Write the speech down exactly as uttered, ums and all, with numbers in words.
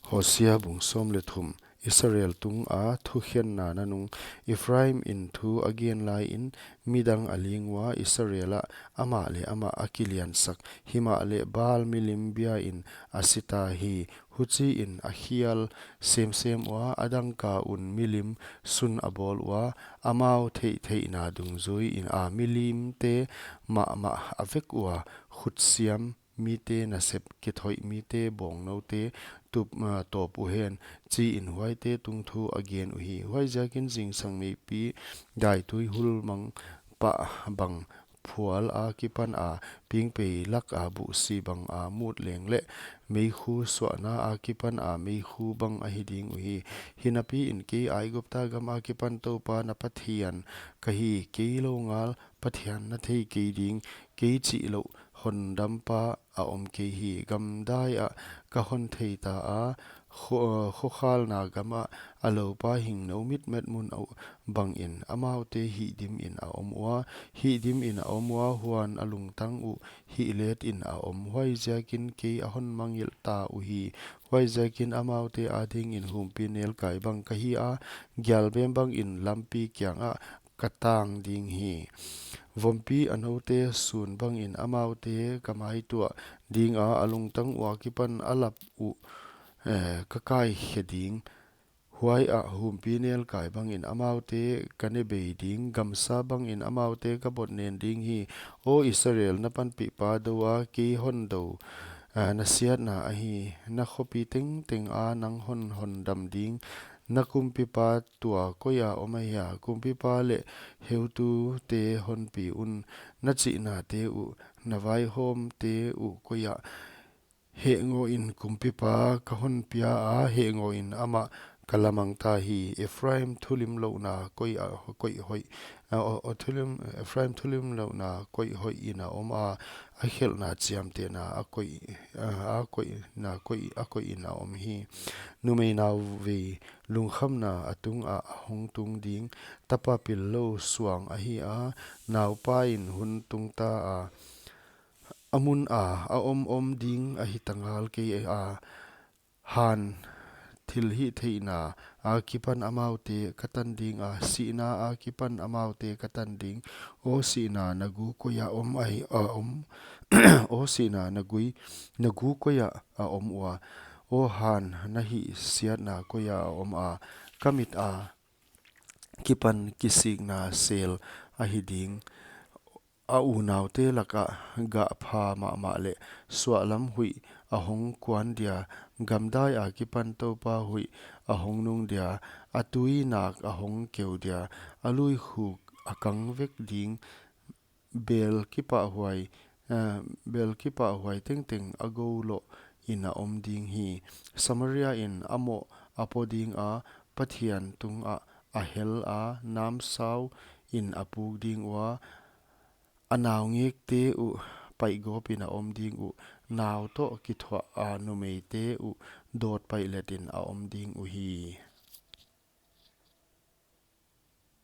Hosea bung sawm leh thum. Israel tunga thukhenna nanung. Ephraim in thu a gen laiin midang a ling ua, Israel ah amah leh amah a kiliansak. Himahleh Baal milim biain a sita hi. Huchiin a khial semsem ua, a dangka un milim sun a bawl ua, amau theihtheihna dungzuiin a milimte mahmah a vek ua, khutsiam mite nasep, kithoih mite bawngnoute tup, ah, tawp uhen, chiin huaite tungthu a gen uhi. Huaiziakin zingsang meipi daitui hulmang pah bang phual akipana pingpei laka buhsi banga mut leng leh meikhu suahna akipana meikhu bang ahi ding uhi. Hinapiin kei Aigupta gam akipan Toupa na Pathian ka hi, kei lou ngal Pathian na thei kei ding, kei chih louh hondampa a om kei hi. Gamdai ah ka hon thei ta a, kho-, khokhalna gamah a loupa hingno mitmet mun uh bangin amaute hihdimin a om ua, hihdimin a om ua, huan a lungtang uh hihletin a om. Huaiziakin kei a hon mangngilh ta uhi. Huaiziakin amaute adingin humpinelkai bang ka hi a, gialbem bangin lampi kiangah ka tang ding hi. Vompi a noute sun bangin amaute ka maituah dinga, a lungtang ua kipan a lap uh, eh, ka kaikhe ding. Huaiah humpinelkai bangin amaute ka nebei ding, gamsa bangin amaute ka botnen ding hi. Aw Israel, na panpihpa doua kei hon dou, ah, na siatna ahi. Na khopi tengtenga nang hon hondam ding. Na kumpipa tua koia om ahia? Kumpipa leh heutute honpi un. Na chihnate uh, na vaihawmte uh koia? Hehngawhin kumpipa ka honpia a, hehngawhin amah ka lamang ta hi. Ephraim thulimlouhna koih a, koih hoih, a, o, o, thulim, Ephraim thulimlouhna koih hoihin a om a, a khelhna chiamtehna a koih, a, a koihna koih, a koihin a om hi. Numei nauvei lungkhamna a tungah a hong tung ding, tapa pillou suang ahi a, naupain hun tungta a, a muna a om om ding ahi ta ngal kei a, han thilhihtheihna akipan amaute ka tan ding a, sihna akipan amaute ka tan ding. Aw sihna, na gu koia om ahi a om? Aw sihna, na gui, na gu koia a om ua? Aw han, na hihsiatna koia a om a? Ka mita kipan kisikna sel ahi ding. A unaute lakah gah pha mahmah leh suahlam huih a hong kuan dia, gamdai akipan Toupa huih a hong nung dia, a tuinak a hong keu dia, a luikhuk a kang vek ding, bel kipahhuai, eh, bel kipahhuai tengteng a gou louhin a om ding hi. Samaria in a moh a po dinga, Pathian tungah a hela, namsauin a puk ding ua, a naungekte uh paihgawpin a om ding uh, nau toh kithuaha numeite uh dawt paihletin a om ding uhi.